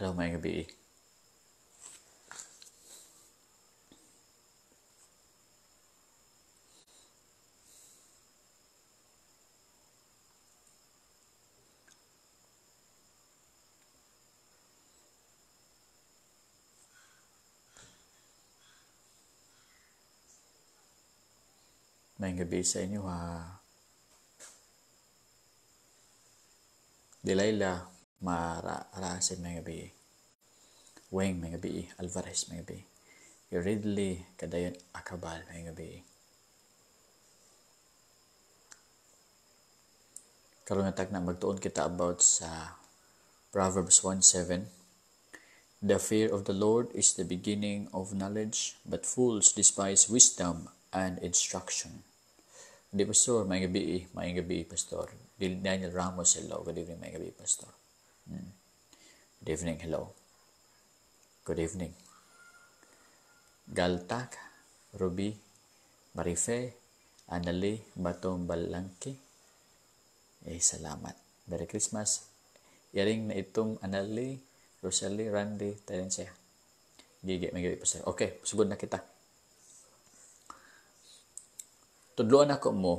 Hello, maayong gabii. Maayong gabii sa inyo ha. Delilah Mara Rasen, maayong gabii. Weng, maayong gabii. Alvarez, maayong gabii. Ridley Kadayon Akabal, maayong gabii. Karon nga tagna magtuon kita about sa Proverbs 1:7. The fear of the Lord is the beginning of knowledge, but fools despise wisdom and instruction. Di Pastor, maayong gabii, maayong gabii, Pastor. Daniel Ramos, hello. Good evening, maayong gabii, Pastor. Good evening, hello. Good evening. Galtak, Ruby, Marife, Annalie, Batong Balangke. Eh, salamat. Merry Christmas. Yaring na itong Annalie, Rosalie, Randy, Terencia. Gigi, may gabi, Pastor. Okay, sugod na kita. Tudloan ako mo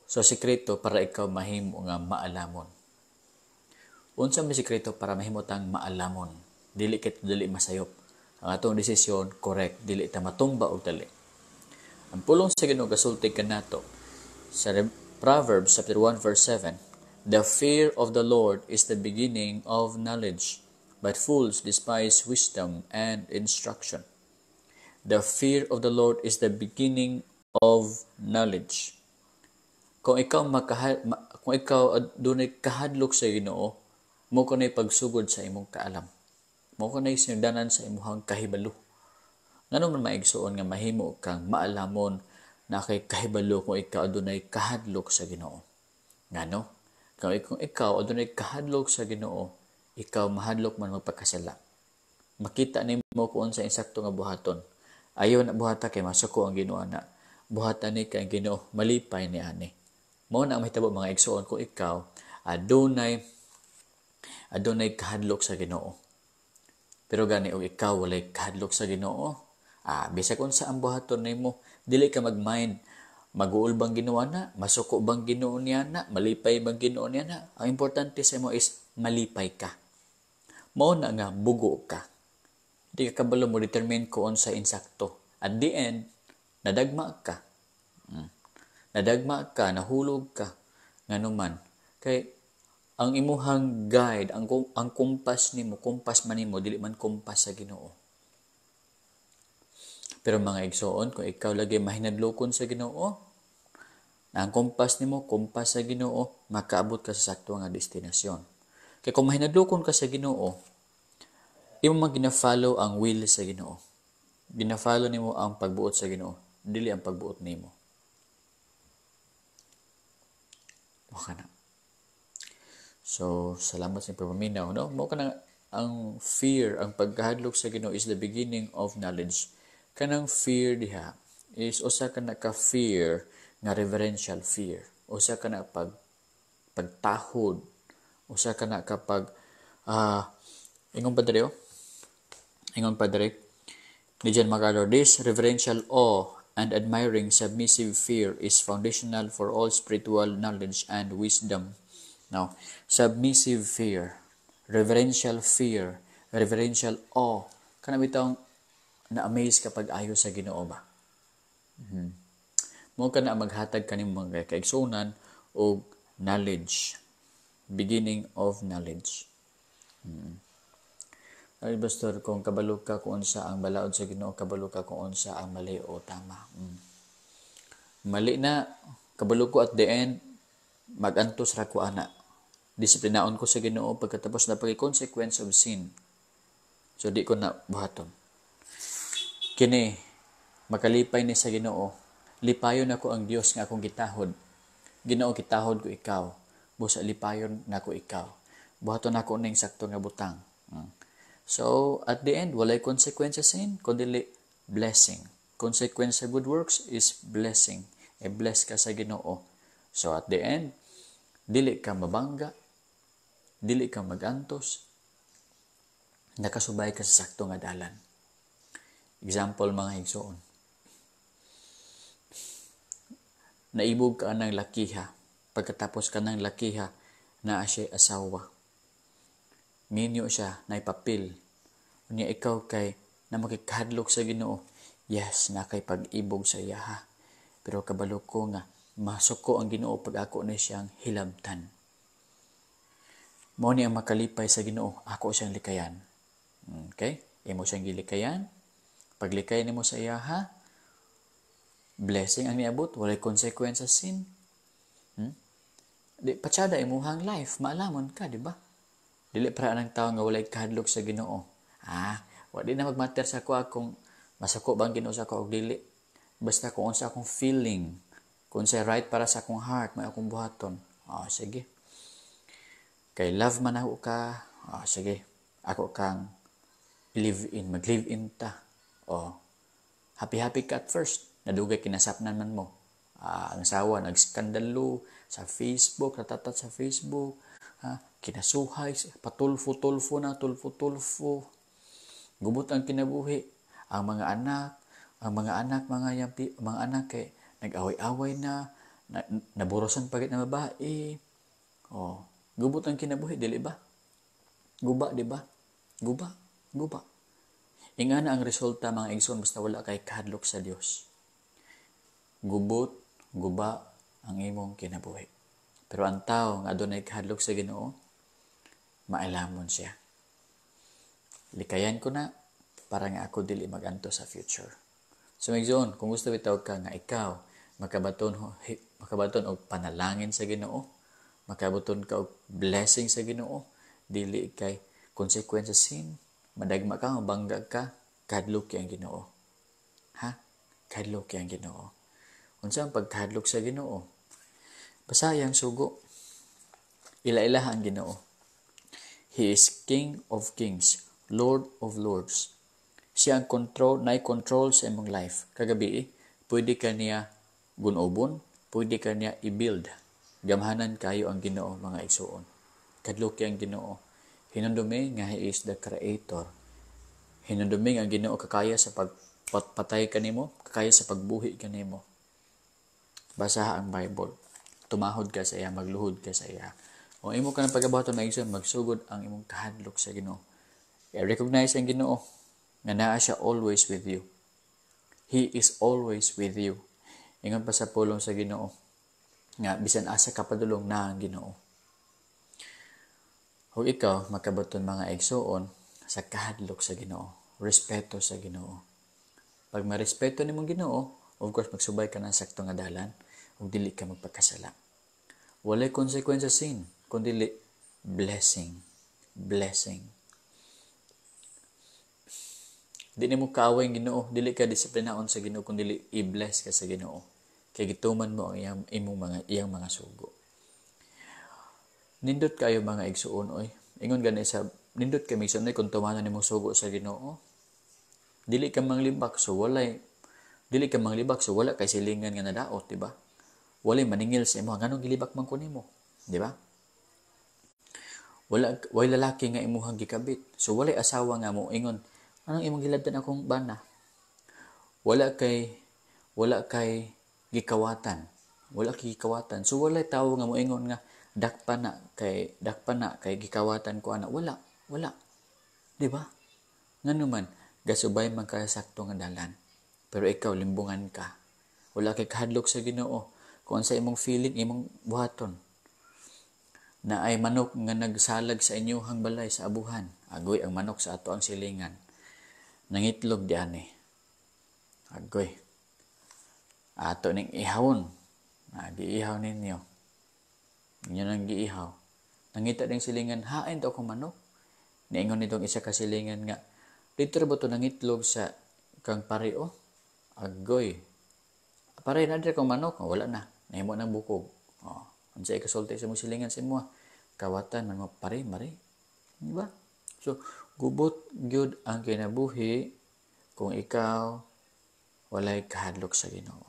sa sikreto para ikaw mahimo nga maalamon. Unsa may sikreto para mahimo tang maalamon? Dili kit dili masayop. Ang atong desisyon correct, dili ta matumba og dali. Ang pulong sa Ginoo gasulti kanato sa Proverbs chapter 1 verse 7, the fear of the Lord is the beginning of knowledge, but fools despise wisdom and instruction. The fear of the Lord is the beginning of knowledge. Kung ikaw adunay kahadlok sa Ginoo, mo kanay pagsugod sa imong kaalam. Mo kanay sinugdanan sa imong kahibalo. Ngano man maigsuon nga mahimo kang maalamon na kay kahibalo kung ikaw adunay kahadlok sa Ginoo? Ngano? Kung ikaw adunay kahadlok sa Ginoo, ikaw mahadlok man magpakasala. Makita nimo kung unsa insakto nga buhaton. Ayaw na buhata kay masuko ang Ginoo na. Buhatan ni kay Ginoo malipay ni ani. Mao na ang mahitabo mga igsuon kung ikaw adunay kahadlok sa Ginoo. Pero gani og ikaw walay kahadlok sa Ginoo, bisag unsa ang buhaton nimo, dili ka magmind maguol bang Ginoo na, masuko bang Ginoo niya na, malipay bang Ginoo niya na. Ang importante sa imo is malipay ka. Mao na nga bugo ka. Di ka kabalo mo determine kung unsa insakto. At the end, nadagma ka. Nadagma ka, nahulog ka. Nganuman kay ang imuhang guide, ang kompas nimo, kompas man nimo, dili man kompas sa Ginoo. Pero mga igsoon, kung ikaw lagi mahinadlokon sa Ginoo, na ang kompas nimo, kompas sa Ginoo, makaabot ka sa sakto nga destinasyon. Kay kung mahinadlokon ka sa Ginoo, imo man gina-follow ang will sa Ginoo. Gina-follow nimo ang pagbuot sa Ginoo, dili ang pagbuot nimo. Okay na. So, salamat sa pagpaminaw, no? Mao ka na ang fear, ang pagkahadlok sa Ginoo is the beginning of knowledge. Kanang fear diha is usa ka na ka fear nga reverential fear. Usa ka na pagtahod. Usa ka na kapag ingon pa diri, ingon pa diri ni John MacArthur, this reverential awe and admiring submissive fear is foundational for all spiritual knowledge and wisdom. Now, submissive fear, reverential fear, reverential awe, kana bitong na-amaze kapag ayo sa Ginoo ba? Mo ka na maghatag kaning mga kaigsuonan og knowledge, beginning of knowledge. Ay, Pastor, kung kabalo ka kung unsa ang balaod sa Ginoo, kabalo ka kung unsa ang mali o tama. Mali na, kabalo ko at the end, magantos ra ko ana. Disiplinaon ko sa Ginoo pagkatapos na pag-consequence of sin. So di ko na buhaton. Kini makalipay ni sa Ginoo. Lipayon nako ang Dios nga akong gitahod. Ginoo, gitahod ko ikaw. Busa lipayon nako ikaw. Buhaton nako ning sakto nga butang. So at the end, walay consequence sa sin, kundi blessing. Consequence sa good works is blessing. E-bless ka sa Ginoo. So at the end, dili ka mabangga, dili ka magantos. Nakasubay ka sa sakto nga dalan. Example, mga igsoon. Naibog ka ng lakiha. Pagkatapos ka ng lakiha, naa siya asawa. Minyo siya, naipapil. Unya ikaw kay na makikahadlok sa Ginoo. Yes, na kay pag-ibog sa iyaha. Pero kabalo ko nga masuko ang Ginoo pag ako ni siyang hilabtan. Mao ni ang makalipay sa Ginoo, ako siyang likayan. Okay? Imo siyang gilikayan. Paglikay nimo sa iyaha, blessing ang niabot, walay consequence sa sin. Di patsada imuhang life, maalamon ka, di ba? Dili para ang tao nga walay kahadlok sa Ginoo. Ah, wa di na magmatter sa ako kung masako ba ang Ginoo sa ako og dili. Basta kung unsa akong feeling, kung unsa right para sa akong heart, may akong buhaton. Ah, sige. Kay love man ako ka, ah, sige. Ako kang live in, mag-live in ta. Oh, happy-happy ka at first. Nadugay kinasapnan man mo. Ah, ang asawa nagskandalo sa Facebook, natatat sa Facebook, ha, kinasuhay, patulfo-tulfo na, tulfo-tulfo. Gubot ang kinabuhi. Ang mga anak, mga yampi, mga anak kay nag-away-away na, na naborosan pagit na babae. Oh, gubot ang kinabuhi, dili ba? Guba, di ba? Guba, guba. Ingana ang resulta, mga igsoon, basta wala kay kahadlok sa Dios. Gubot, guba ang imong kinabuhi. Pero ang tao nga adunay kahadlok sa Ginoo, maalamon siya. Likayan ko na para nga ako dili maganto sa future. So igsoon, kung gusto bitaw ka nga ikaw makabaton og panalangin sa Ginoo, makabaton ka og blessing sa Ginoo, dili kay consequence sa sin, madagma ka, mabangga ka, kahadlok ang Ginoo. Ha? Kahadlok ang Ginoo. Unsa ang pagkahadlok sa Ginoo? Basayang sugo. Ila-ilaha ang Ginoo. He is King of Kings, Lord of Lords. Siya ang control, nay control sa imong life. Kagabi, pwede ka niya gunobon, pwede ka niya i-build. Gamhanan kayo ang Ginoo, mga igsuon. Kadluki ang Ginoo. Hinumdumi nga He is the Creator. Hinumdumi nga ang Ginoo kakaya sa pagpatay kanimo, kakaya sa pagbuhi kanimo. Basaha ang Bible. Tumahod ka sa iya, magluhod ka sa iya. Kung imo ka ng pagabuhaton, mga igsoon, magsugod ang imong kahadlok sa Ginoo. I-recognize ang Ginoo nga naa siya always with you. He is always with you. Ingon pa sa pulong sa Ginoo nga bisan asa ka padulong na ang Ginoo. Ug ikaw makabaton, mga igsoon, sa kahadlok sa Ginoo, respeto sa Ginoo. Pag marespeto nimong Ginoo, of course magsubay ka ng sakto nga dalan ug dili ka magpakasala. Walay consequence sa sin, kundi blessing. Blessing. Di nimo kaaway ang Ginoo, dili ka disiplinaon sa Ginoo kun dili i-bless ka sa Ginoo. Kay gituman mo ang iyang, imong mga iyang mga sugo. Nindot kayo, mga igsuon, oy. Ingon gani sa nindot kay igsuon oy kung tumanan nimo sugo sa Ginoo. Dili ka manglibak so walay dili ka manglibak so wala kay silingan nga nadaot, di ba? Walay maningil sa imo, nganong gilibak man ko nimo, di ba? Wala way lalaki nga imuhang gikabit. So walay asawa nga mo ingon, "Anong imong gilabtan akong bana?" Wala kay gikawatan. Wala kay gikawatan. So walay tawo nga moingon nga dakpa na kay gikawatan ko ana. Wala, wala. Di ba? Ngano man gasubay man ka sakto nga dalan. Pero ikaw limbungan ka. Wala kay kahadlok sa Ginoo. Kung sa imong feeling imong buhaton. Na ay manok nga nagsalag sa inyuhang balay sa abuhan. Agoy ang manok sa ato ang silingan. Nangitlog di ani. Agoy. Ato ning ihawon. Giihaw ninyo. Inyo nang giihaw. Nangita ding silingan, hain to akong manok. Niingon nitong isa ka silingan nga, dito ba to nangitlog sa kang pareo? Agoy. Pare na diri kong manok, wala na. Nahimo nang bukog. Oh, unsa ikasulti sa imong silingan sa imo? Kawatan man mo pare, mare. Di ba? So, gubot gyud ang kinabuhi kung ikaw walay kahadlok sa Ginoo.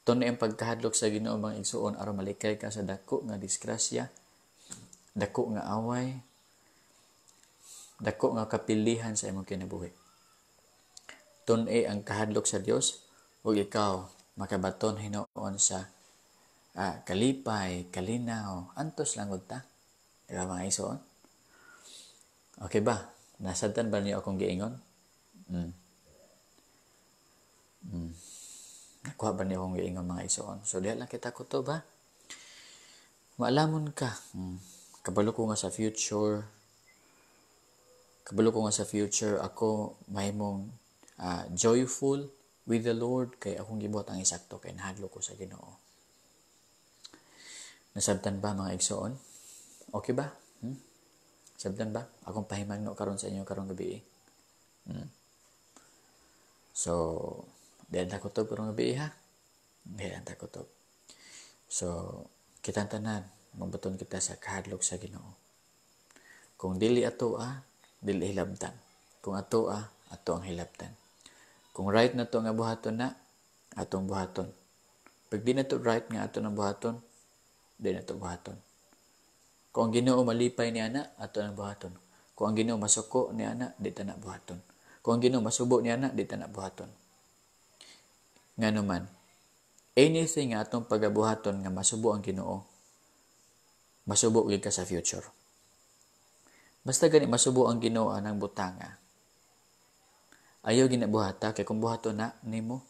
Tunay ang pagkahadlok sa Ginoo, mga igsuon, aron malikay ka sa dako nga disgrasya, dako nga away. Dako nga kapilihan sa imong kinabuhi. Tun-i ang kahadlok sa Dios ug ikaw makabaton hinuon sa kalipay, kalinaw, antos lang gud ta. Diba, mga igsoon? Okay ba? Nasabtan ba niyo akong giingon? Nakuha ba niyo akong giingon, mga igsoon? So diha lang kita kutob, ha? Maalamon ka. Kabalo ko nga sa future. Kabalo ko nga sa future ako mahimong joyful with the Lord kay akong gibuhat ang isakto kay nahadlok ko sa Ginoo. Nasabtan ba, mga igsoon? Okay ba? Sabtan ba? Akong pahimangno karon sa inyo karong gabi. So, diha ta kutob karong gabi, ha. Diha ta kutob. So, kitang tanan mabaton kita sa kahadlok sa Ginoo. Kung dili ato ah, dili hilabtan. Kung ato ah, ato ang hilabtan. Kung right na to nga buhaton na, atong buhaton. Pag di na to right nga ato nang buhaton, di na to buhaton. Kung ang Ginoo malipay ni ana, ato nang buhaton. Kung ang Ginoo masuko ni ana, di ta na buhaton. Kung ang Ginoo masubo ni ana, di ta na buhaton. Ngano man, anything nga atong pagabuhaton nga masubo ang Ginoo, masubo gyud ka sa future. Basta gani masubo ang Ginoo anang butanga. Ayaw ginabuhata kay kung buhaton na nimo,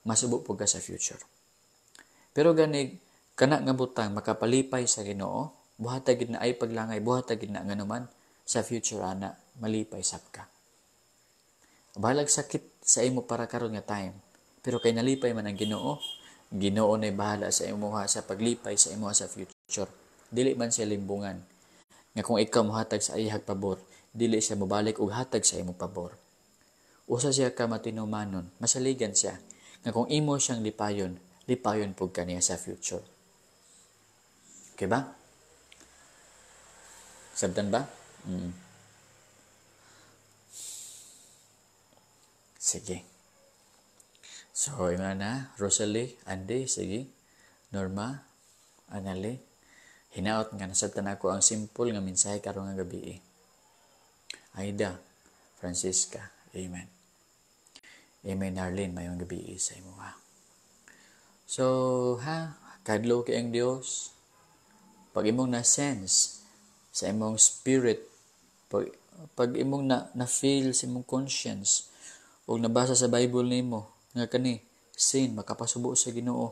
masubo pud ka sa future. Pero gani kana nga butang makapalipay sa Ginoo, buhata gid na ay paglangay, buhata gid na nganuman sa future ana malipay sab ka. Bahalag sakit sa imo para karon nga time, pero kay nalipay man ang Ginoo, Ginoo nay bahala sa imuha sa paglipay sa imuha sa future. Dili man siya limbungan nga kung ikaw mohatag sa iyang pabor, dili siya mobalik og hatag sa imong pabor. Usa siya ka matinumanon, masaligan siya nga kung imo siyang lipayon, lipayon pug kaniya sa future. Okay ba? Sabtan ba? Sige. So, ima na, Rosalie, Andy, sige, Norma, Anali, hinaot nga nasabtan ako ang simple nga mensahe karong nga gabi. Aida, Francisca, amen. Amen, Arlene, mayong gabi sa imo, ha. So, ha, kadlo kay ang Dios. Pag imong na-sense sa imong spirit, pag imong na-feel sa imong conscience, o nabasa sa Bible nimo nga kani sin makapasubo sa Ginoo,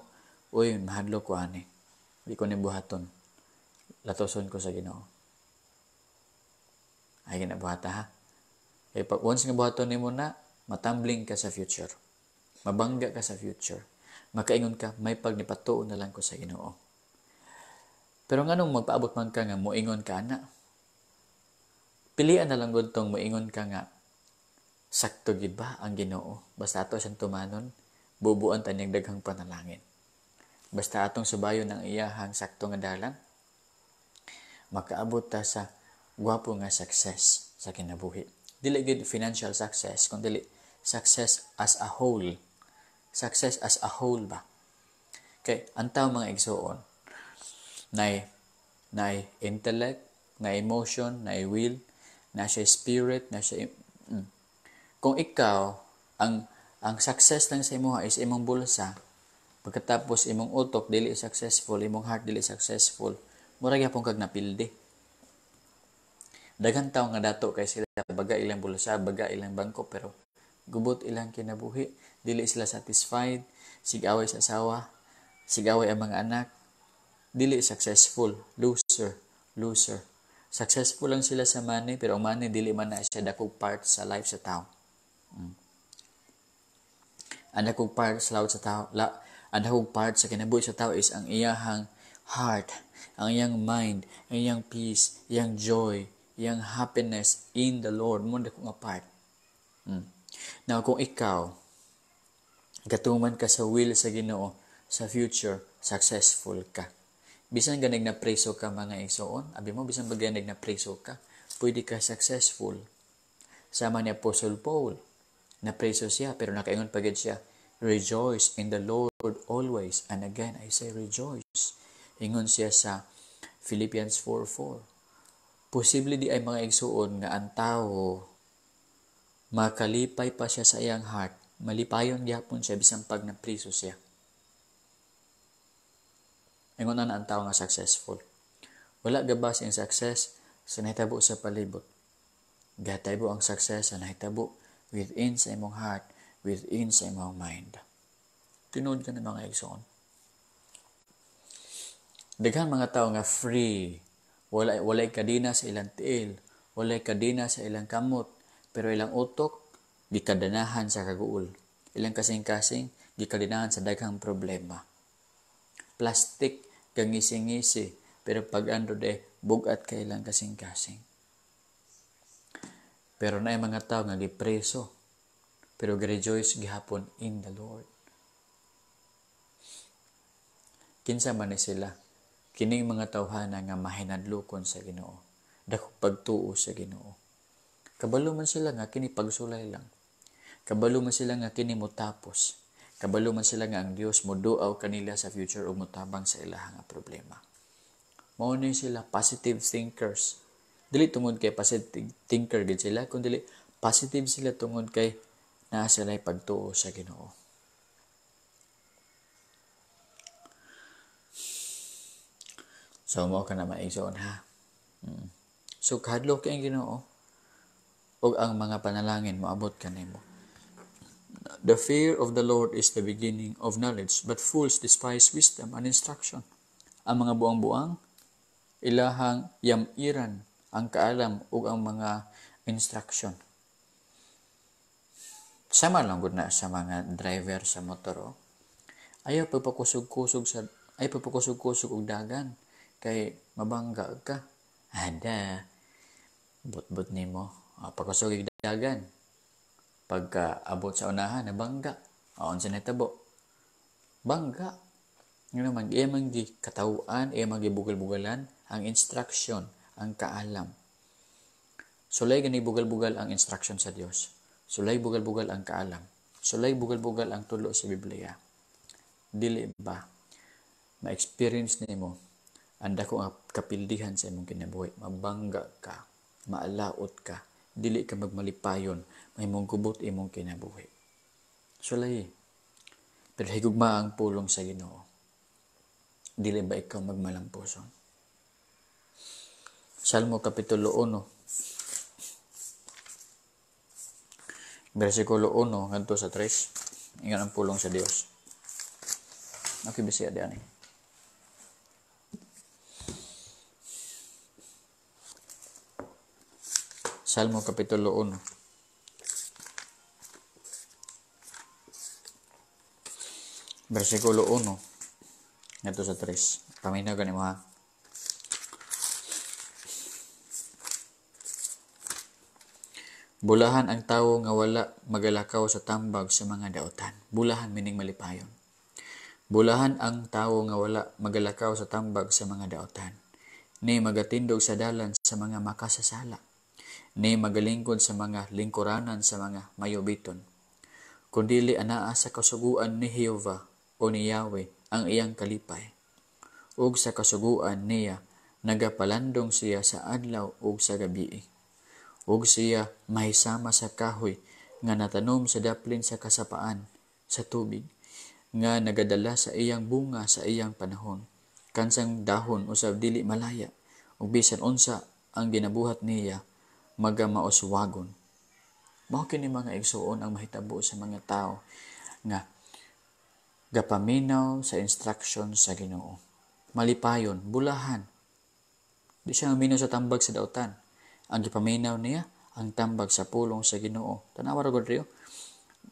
uy, mahadlok ko ani. Di ko ni buhaton. Latoson ko sa Ginoo. Ay ginabuhata, ha. Kay pag once nga buhaton nimo na, matambling ka sa future. Mabangga ka sa future. Makaingon ka, may pagnipatuo na lang ko sa Ginoo. Pero nganong magpaabot man ka nga moingon ka ana? Pilian na lang gud tong moingon ka nga sakto gid ba ang Ginoo? Basta ato siyang tumanon, bubuan ta niyang daghang panalangin. Basta atong subayon ang iyahang sakto nga dalan, makaabot ta sa gwapo nga success sa kinabuhi. Dili gid financial success, kun dili success as a whole. Success as a whole ba? Kay ang tao, mga igsuon, nay intellect, na emotion, na will, na siya spirit, na siya. Kung ikaw ang success lang sa imuha is imong bulsa, pagkatapos imong utok dili successful, imong heart dili successful, mura gyapon kag napildi. Daghan tawo nga dato kay sila, baga ilang bulsa, baga ilang bangko, pero gubot ilang kinabuhi, dili sila satisfied, sigaway sa asawa, sigaway ang mga anak, dili successful, loser, loser. Successful lang sila sa money, pero ang money dili man na siya dakog part sa life sa tao. Ang dakog part sa life sa tao, ang dakog part sa kinabuhi sa tao is ang iyahang heart, ang iyang mind, ang iyang peace, iyang joy, iyang happiness in the Lord. Mo dako nga part. Now, kung ikaw, gatuman ka sa will sa Ginoo, sa future, successful ka. Bisan ganig na preso ka, mga igsoon, abi mo, bisan ba ganig na preso ka, pwede ka successful. Sama ni Apostle Paul, na preso siya, pero nakaingon pa gid siya, "Rejoice in the Lord always, and again I say rejoice." Ingon siya sa Philippians 4:4. Posible di ay mga igsuon nga ang tawo makalipay pa siya sa iyang heart, malipayon gyapon siya bisan pag napriso siya. Ingon na ang tawo nga successful. Wala gabase ang success sa nahitabo sa palibot. Gataybo ang success sa nahitabo within sa imong heart, within sa imong mind. Tinuod ka ng mga igsoon. Daghan mga tao nga free, walay kadena sa ilang tiil, walay kadena sa ilang kamot, pero ilang utok gikadanahan sa kaguol. Ilang kasing-kasing gikadanahan sa daghang problema. Plastic kangisi-ngisi, pero pag ando de bugat ka ilang kasing-kasing. Pero naay mga tao nga gipreso, pero gi-rejoice gihapon in the Lord. Kinsa man ni sila? Kining mga tawhana nga mahinadlokon sa Ginoo, dakong pagtuo sa Ginoo. Kabalo man sila nga kini pagsulay lang. Kabalo man sila nga kini motapos. Kabalo man sila nga ang Dios moduaw kanila sa future ug motabang sa ilahang problema. Mao ni sila positive thinkers. Dili tungod kay positive thinker gid sila, kun dili positive sila tungod kay naa sila'y pagtuo sa Ginoo. So mao ka na maigsoon ha. So kahadlok kay ang Ginoo ug ang mga panalangin moabot kanimo. The fear of the Lord is the beginning of knowledge, but fools despise wisdom and instruction. Ang mga buang-buang ilahang yamiran ang kaalam ug ang mga instruction. Sama lang gud na sa mga driver sa motor. Oh. Ayaw pagpakusog-kusog sa ay pagpakusog-kusog og dagan kay mabangga ka. Ada but-but nimo. Pagkusog og dagan. Pagka abot sa unahan nabangga. Unsa nahitabo? Bangga. Ngano man iya man gikataw-an, iya man gibugal-bugalan ang instruction, ang kaalam. Sulay gani bugal-bugal ang instruction sa Dios. Sulay bugal-bugal ang kaalam. Sulay bugal-bugal ang tulo sa Biblia. Dili ba ma-experience nimo ang dako nga kapildihan sa imong kinabuhi? Mabangga ka, maalaot ka, dili ka magmalipayon, mahimong gubot imong kinabuhi. Sulay. Pero higugma ang pulong sa Ginoo. Dili ba ikaw magmalampuson? Salmo Kapitulo 1, versikulo 1 ngadto sa 3. Ingon ang pulong sa Dios. Okay, bisaya di ani. Salmo Kapitulo 1. Versikulo 1 ngadto sa 3. Paminaw gani mo ha. Bulahan ang tawo nga wala magalakaw sa tambag sa mga daotan. Bulahan meaning malipayon. Bulahan ang tawo nga wala magalakaw sa tambag sa mga daotan. Ni magatindog sa dalan sa mga makasasala. Ni magalingkod sa mga lingkuranan sa mga mayubiton. Kundili anaa sa kasuguan ni Jehova o ni Yahweh ang iyang kalipay. Ug sa kasuguan niya nagapalandong siya sa adlaw ug sa gabii. Ug siya mahisama sa kahoy nga natanom sa daplin sa kasapaan sa tubig, nga nagadala sa iyang bunga sa iyang panahon. Kansang dahon usab dili malaya, ug bisan unsa ang ginabuhat niya magamauswagon. Mao kini mga igsuon ang mahitabo sa mga tao nga gapaminaw sa instruction sa Ginoo. Malipayon, bulahan. Di siya maminaw sa tambag sa dautan. Ang gipaminaw niya ang tambag sa pulong sa Ginoo. Tanawa ra gud riyo.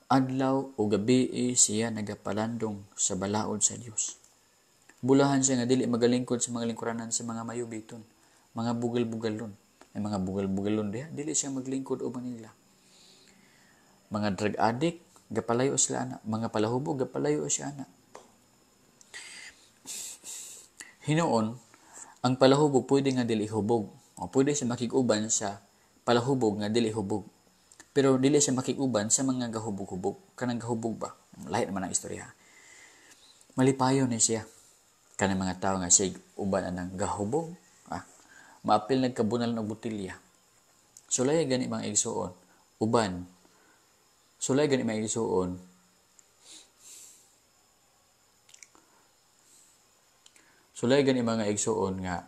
Adlaw o gabi siya nagapalandong sa balaod sa Dios. Bulahan siya nga dili magalingkod sa mga lingkuranan sa mga mayubiton, mga bugal-bugalon. Ay mga bugal-bugalon diha, dili siya maglingkod uban nila. Mga drug addict, gapalayo sila ana. Mga palahubog, gapalayo siya ana. Hinuon, ang palahubog pwede nga dili hubog. O pwede siya makig-uban sa palahubog nga dili hubog. Pero dili siya makig-uban sa mga gahubog-hubog. Kanang gahubog ba? Lahi naman ang istorya. Malipayon ni siya. Kanang mga tao nga sig uban anang gahubog. Maapil nagkabunalan og botelya. Sulay gani mga igsuon, uban. Sulay gani mga igsuon. Sulay gani mga igsuon nga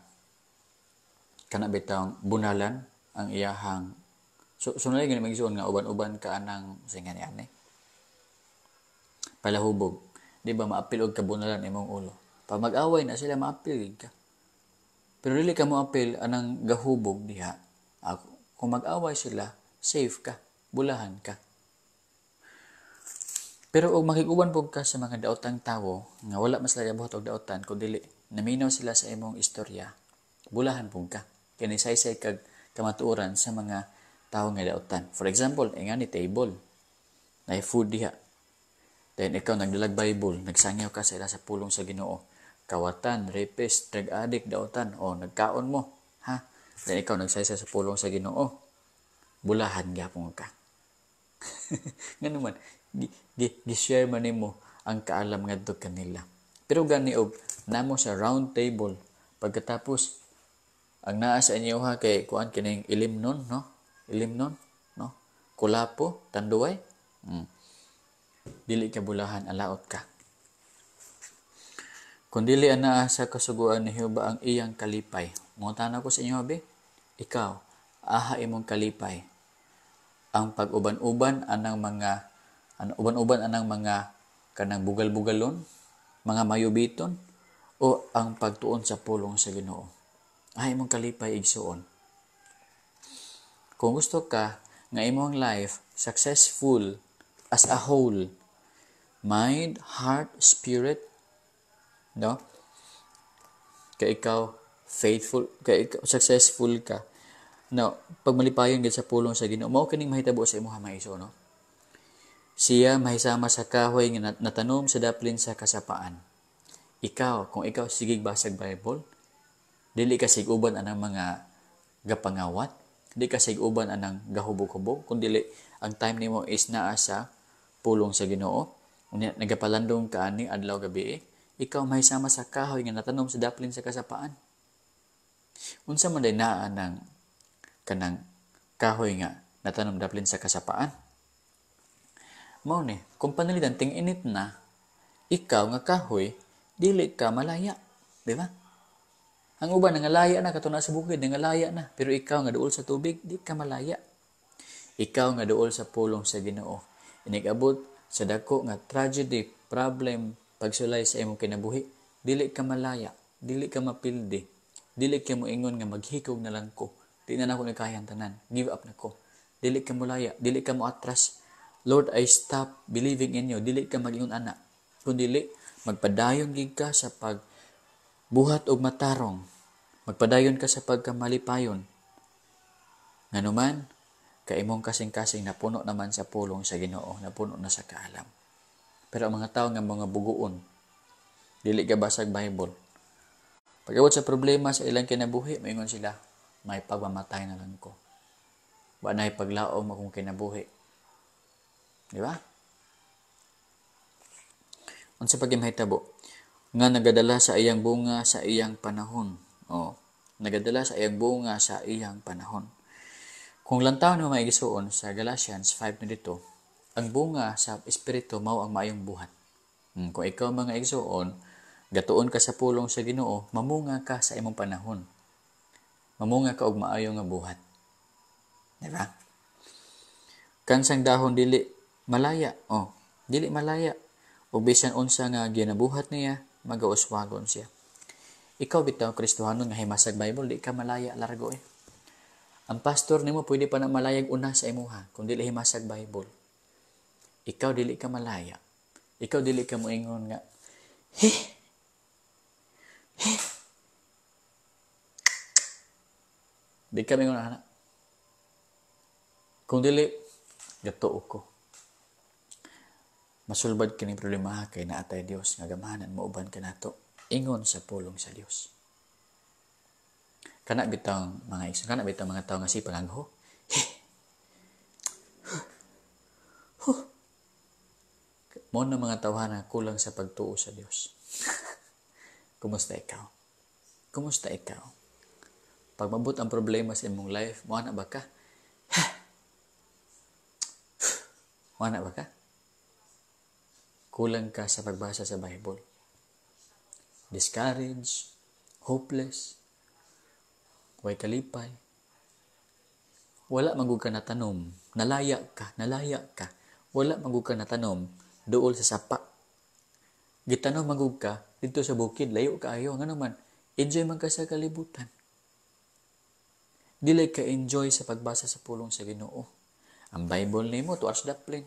kana bitang bunalan ang iyahang sulay gani mga igsuon nga uban-uban ka anang singa ni ane. Palahubog, di ba maapil og kabunalan imong ulo. Pag mag-away na sila maapil ka. Pero dili ka moapil anang gahubog diha. Kung mag-away sila, safe ka, bulahan ka. Pero og makig-uban pud ka sa mga daotang tawo nga wala man sila buhat og daotan kun dili naminaw sila sa imong istorya, bulahan pud ka. Kay nisaysay kag kamatuoran sa mga tawo nga daotan. For example, ingani table, naay food diha. Then ikaw nagdalag Bible, nagsangyaw ka sa ila sa pulong sa Ginoo. Kawatan, rapist, drug addict, daotan, o nagkaon mo, ha? Then ikaw nagsaysay sa pulong sa Ginoo, bulahan gyapon ka. Ngano man, gi-share man nimo ang kaalam ngadto kanila. Pero gani og namo sa round table, pagkatapos ang naa sa inyo ha kay kuan kining ilimnon, no? Ilimnon, no? Kulapo, tanduay. Dili ka bulahan, alaot ka. Kung dili anaa sa kasuguan ni Jehova ang iyang kalipay. Mangutana ko sa inyo, abi, ikaw, aha imong kalipay. Ang pag-uban-uban anang mga uban-uban anang mga kanang bugal-bugalon, mga mayubiton, o ang pagtuon sa pulong sa Ginoo. Aha imong kalipay igsuon. Kung gusto ka nga imong life successful as a whole, mind, heart, spirit, no? Kay ikaw faithful, kay ikaw successful ka. No, pag malipayon gid sa pulong sa Ginoo, mao kining mahitabo sa imong mga igsoon, no? Siya mahisama sa kahoy nga natanom sa daplin sa kasapaan. Ikaw, kung ikaw sigig basag Bible, dili ka sig-uban anang mga gapangawat, di ka sig-uban anang gahubog-hubog, kun dili ang time nimo is naa sa pulong sa Ginoo, unya nagapalandong ka ani adlaw gabi, ikaw mahisama sa kahoy nga natanom sa daplin sa kasapaan. Unsa man day naa nang kanang kahoy nga natanom daplin sa kasapaan? Mao ni, kung pananglitan ting-init na, ikaw nga kahoy dili ka malaya, di ba? Ang uban nangalaya na kato na sa bukid, nangalaya na, pero ikaw nga duol sa tubig, di ka malaya. Ikaw nga duol sa pulong sa Ginoo, inig-abot sa dako nga tragedy, problem, pagsulay sa imong kinabuhi, dili ka malaya, dili ka mapildi, dili ka moingon nga maghikog na lang ko, di na nako nakayan tanan, give up na ko. Dili ka mulaya, dili ka moatras. Lord, I stop believing in you. Dili ka mag-ingon ana. Kun dili, magpadayon gid ka sa pagbuhat og matarong. Magpadayon ka sa pagkamalipayon. Nganuman, kay imong kasing-kasing napuno naman sa pulong sa Ginoo, napuno na sa kaalam. Pero ang mga tao nga mga buguon, dili ka basag Bible. Pag-abot sa problema sa ilang kinabuhi, maingon sila, may pagmamatay na lang ko. Wa na'y paglaom akong kinabuhi. Di ba? Unsa pa gyud mahitabo? Nga nagadala sa iyang bunga sa iyang panahon. O, nagadala sa iyang bunga sa iyang panahon. Kung lantaw ni mga igsuon sa Galatians 5:22, ang bunga sa Espiritu mao ang maayong buhat. Kung ikaw mga igsuon, gatuon ka sa pulong sa Ginoo, mamunga ka sa imong panahon. Mamunga ka og maayo nga buhat. Di ba? Kansang dahon dili malaya. Oh, dili malaya. O bisan unsa nga ginabuhat niya, magauswagon siya. Ikaw bitaw Kristohanon nga himasag Bible, di ka malaya largo eh. Ang pastor nimo pwede pa na malayag una sa imuha kung dili himasag Bible. Ikaw dili ka malaya. Ikaw dili ka moingon nga he he. Di ka moingon ana. Kung dili gatuo ko. Masulbad kining problema kay naatay Dios nga gamahanan mo uban kanato ingon sa pulong sa Dios. Kana bitang mga igsoon, kana bitang mga tawo nga si pangagho. Huh. Mo na mga tawhana kulang sa pagtuo sa Dios. Kumusta ikaw? Kumusta ikaw? Pag mabot ang problema sa imong life, mo na ba ka? Mo na ba ka? Kulang ka sa pagbasa sa Bible. Discouraged, hopeless, way kalipay. Wala man gud ka natanom, nalaya ka, nalaya ka. Wala man gud ka natanom duol sa sapa. Gitanom man gud ka didto sa bukid, layo kaayo. Ngano man, enjoy man ka sa kalibutan. Dili ka enjoy sa pagbasa sa pulong sa Ginoo. Ang Bible nimo to Arch Daplin.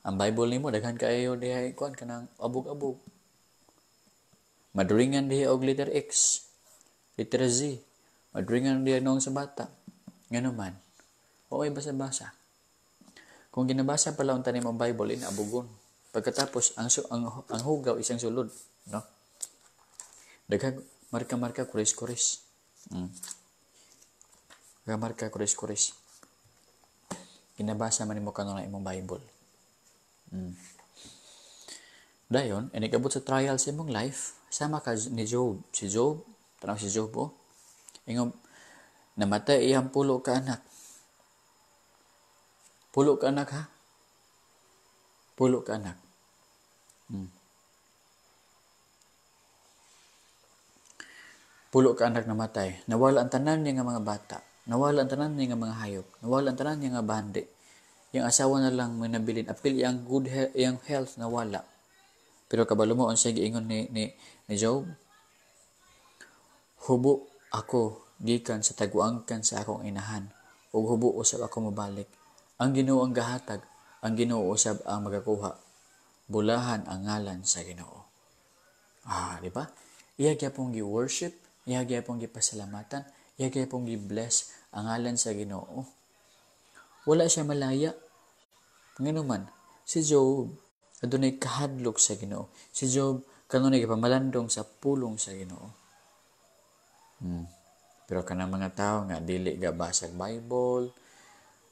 Ang Bible nimo daghan kaayo dihay kuan kanang abog-abog. Madringan diha og letter X, letter Z. Madringan diha noong sa bata. Ngano man, wa may basa-basa. Kung ginabasa pala unta nimo ang Bible, inaabugon. Pagkatapos ang hugaw isang sulod, no? Daghang marka-marka kuris-kuris. Marka kuris-kuris. Ginabasa man nimo kanon imong Bible. Dayon, inikabot sa trial sa imong life, sama ka ni Job. Si Job, tanong si Job, oh. Ingom, namatay iyang 10 ka anak. 10 ka anak, ha? 10 ka anak. 10 ka anak namatay. Nawala ang tanan niya nga mga bata. Nawala ang tanan niya nga mga hayop. Nawala ang tanan niya nga bandi. Yang asawa na lang may nabilin. Apil yang good yang health nawala. Pero kabalo mo unsay giingon ni Job? Hubo ako gikan sa taguangkan sa akong inahan ug hubo usab ako mobalik. Ang Ginoo ang gahatag, ang Ginoo usab ang magakuha. Bulahan ang ngalan sa Ginoo. Ah, di ba? Iya gyapon gi-worship, iya gyapon gipasalamatan, iya gyapon gi-bless ang ngalan sa Ginoo. Wala siya malaya. Ngano man, si Job adunay kahadlok sa Ginoo. Si Job kanunay gipamalandong sa pulong sa Ginoo. Pero kanang mga tao nga dili gabasa Bible,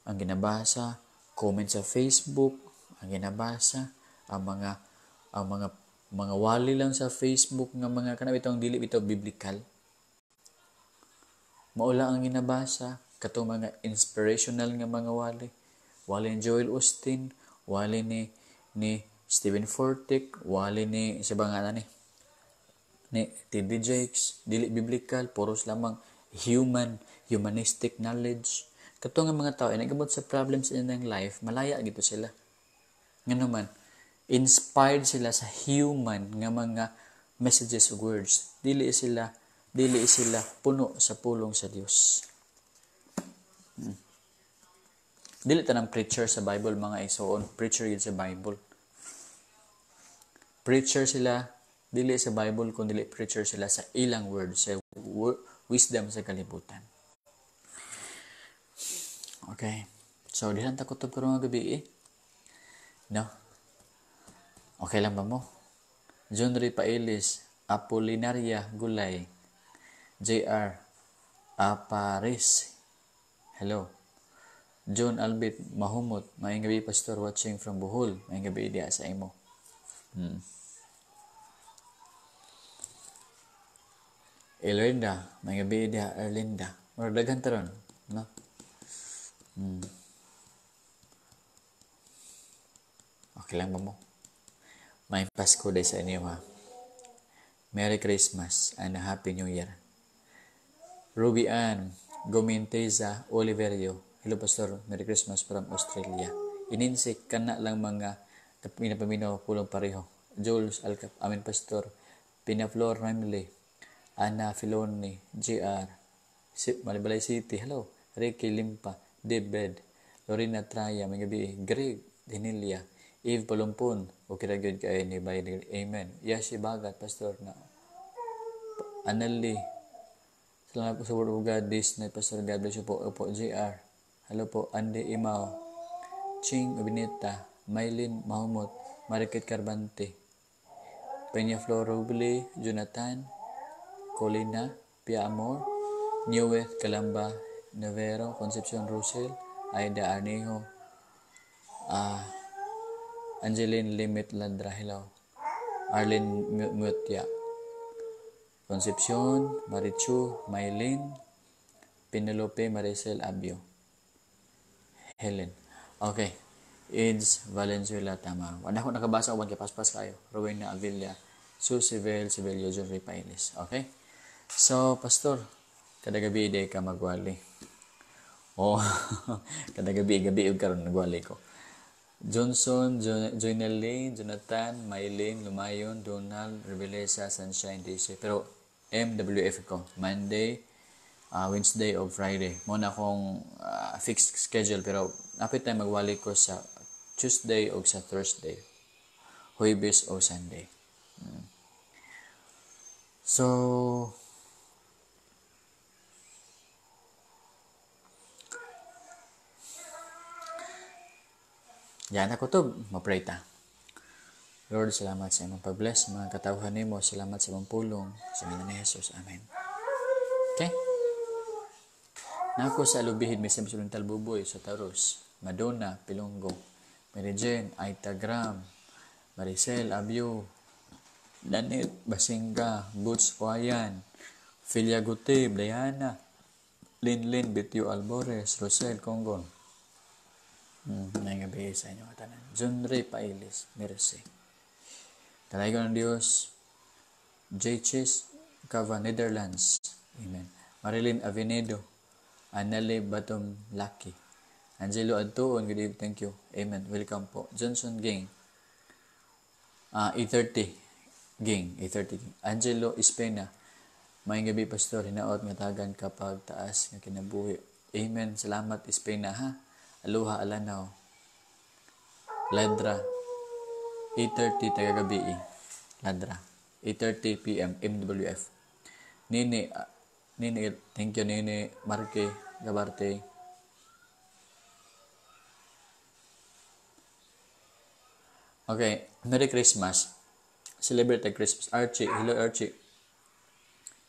ang ginabasa comment sa Facebook, ang ginabasa ang mga wali lang sa Facebook nga mga kanang bitong dili bitaw biblical. Mao lang ang ginabasa katong mga inspirational nga mga wali. Wali ni Joel Osteen, wali ni Stephen Furtick, wali ni sa bang ni T.D. Jakes, dili biblical, puros lamang humanistic knowledge. Katong nga mga tao ay nagabot sa problems in their life, malaya gito sila. Ngano man, inspired sila sa human nga mga messages o words. Dili sila puno sa pulong sa Dios. Dili tanang preacher sa Bible mga igsoon, preacher gid sa Bible. Preacher sila dili sa Bible kun dili preacher sila sa ilang words, sa wisdom sa kalibutan. Okay. So dihan ta kutob karong gabi eh. No. Okay lang ba mo? John Ray Pailis, Apolinaria Gulay, JR Aparis. Hello. John Albert Mahumot, maayong gabi pastor, watching from Bohol. Maayong gabi diha sa imo. Erlinda, maayong gabi diha Erlinda. Murag daghan ta ron, no? Okay lang ba mo? May Pasko day sa inyo ha. Merry Christmas and a Happy New Year. Ruby Ann Gominteza Oliverio. Hello Pastor, Merry Christmas from Australia. Ininsik kana lang mga pinapaminaw pulong pareho. Jules Alcap, amin Pastor. Pinaflor Ramley, Ana Filoni, JR, Malibalay City, hello. Ricky Limpa, Debed, Lorena Traya, may gabi, Greg Dinilia, Eve Palumpon, okay ra gyud kay ni bay, amen. Yashi Bagat, Pastor na. Anali, salamat po sa Word of God this night, Pastor. God bless you po. Opo, JR. Hello po, Andy Imao, Ching Ubinita, Mylene Mahumot, Marikit Carbante, Peña Flor Roble, Jonathan, Colina, Pia Amor, Neweth Calamba, Navero, Concepcion Russell, Aida Arnejo, Angeline Limit Ladra, hello, Arlene Mutia, Concepcion, Marichu, Maylin, Penelope, Maricel, Abio, Helen. Okay. Eds Valenzuela, tama. Wala ko nakabasa uban kay paspas kayo. Rowena Avilla, Susivel, Sivelio, John Ray Pailis. Okay? So, Pastor, kada gabi day ka magwali. Oh, kada gabi, gabi og karon nagwali ko. Johnson, Joynelle, Jonathan, Mylene, Lumayon, Donald, Revelesa, Sunshine, DC. Pero MWF ko. Monday, Wednesday o Friday. Mo na akong fixed schedule pero napit tayo magwali ko sa Tuesday o sa Thursday. Huwebes o Sunday. So, yan ako to, mapray ta. Lord, salamat sa imong pag-bless, mga katawhan nimo, salamat sa imong pulong, sa ngalan ni Jesus. Amen. Okay? Nako sa Alubihid, may sa Talbuboy, sa Taros, Madonna, Pilonggo, Mary Jane, Aita Gram, Maricel, Abio, Lanit, Basinga, Boots Oayan, Filia Gutib, Diana, Linlin, Bityo Albores, Rosel, Congon. Ngayong gabi sa inyo katanan. John Ray Pailis, Mercy. Talaga ng Diyos, J. Chase, Cava, Netherlands. Amen. Marilyn Avenedo, Anneli Batom Lucky, Angelo Adtuon, good evening, thank you. Amen. Welcome po. Johnson Gang. 8:30 Gang, 8:30 Gang. Angelo Espena, maayong gabi Pastor, hinaot nga tagan kapag taas nga kinabuhi. Amen. Salamat Espena ha. Aloha alanaw. Ladra. 8:30 taga gabi. Ladra. 8:30 PM MWF. Nini, Nini, thank you Nini Marque Gabarte. Okay, Merry Christmas. Celebrate the Christmas. Archie, hello Archie.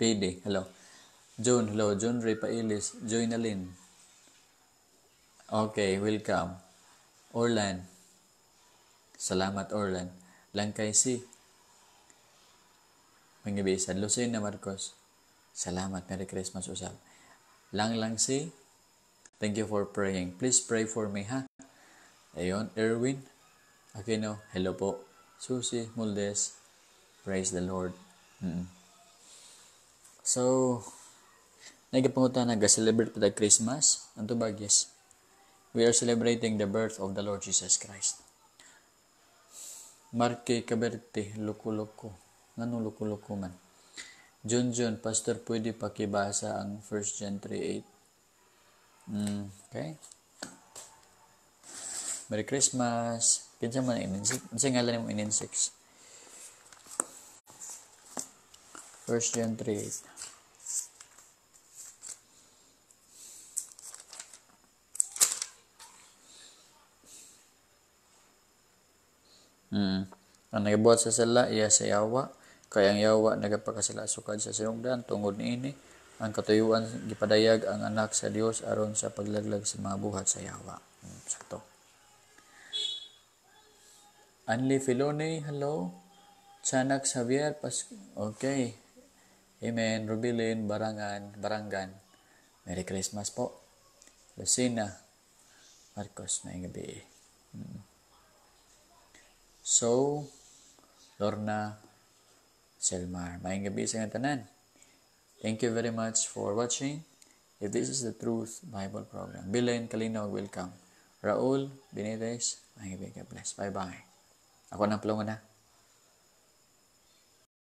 PD, hello. John, hello. John Ray Pailis, Joynalyn. Okay, welcome. Orlan. Salamat Orlan. Langkay C. Mangabisan. Lucena Marcos. Salamat. Merry Christmas usab. Lang Lang C. Thank you for praying. Please pray for me ha. Ayun, Erwin Aquino, hello po. Susie Moldes, praise the Lord. So, nagpapunta nag-celebrate pa tayo Christmas. Ang tubag, yes. We are celebrating the birth of the Lord Jesus Christ. Marque Caberte, Loko-Loko. Nganong Loko-Loko man? John John, Pastor, pwede pakibasa ang 1 John 3:8. Okay. Merry Christmas. Kinsa man inin-six? Kinsa ngalan nimo inin-six? 1 John 3:8. Ang nagabuhat sa sala iya sa yawa, kay ang yawa nagapakasala sukad sa sinugdan tungod niini ang katuyuan gipadayag ang anak sa Dios aron sa paglaglag sa mga buhat sa yawa. Sakto. Anli Filone, hello. Chanak Xavier, okay. Amen. Rubilin, Barangan, Baranggan. Merry Christmas po. Lucina Marcos, maayong gabi. So, Lorna Selmar, maayong gabi sa tanan. Thank you very much for watching. If this is the Truth Bible Program. Bilen Kalinaw, welcome. Raul Benitez, maayong gabi. God bless. Bye-bye. Ako nang palungan na.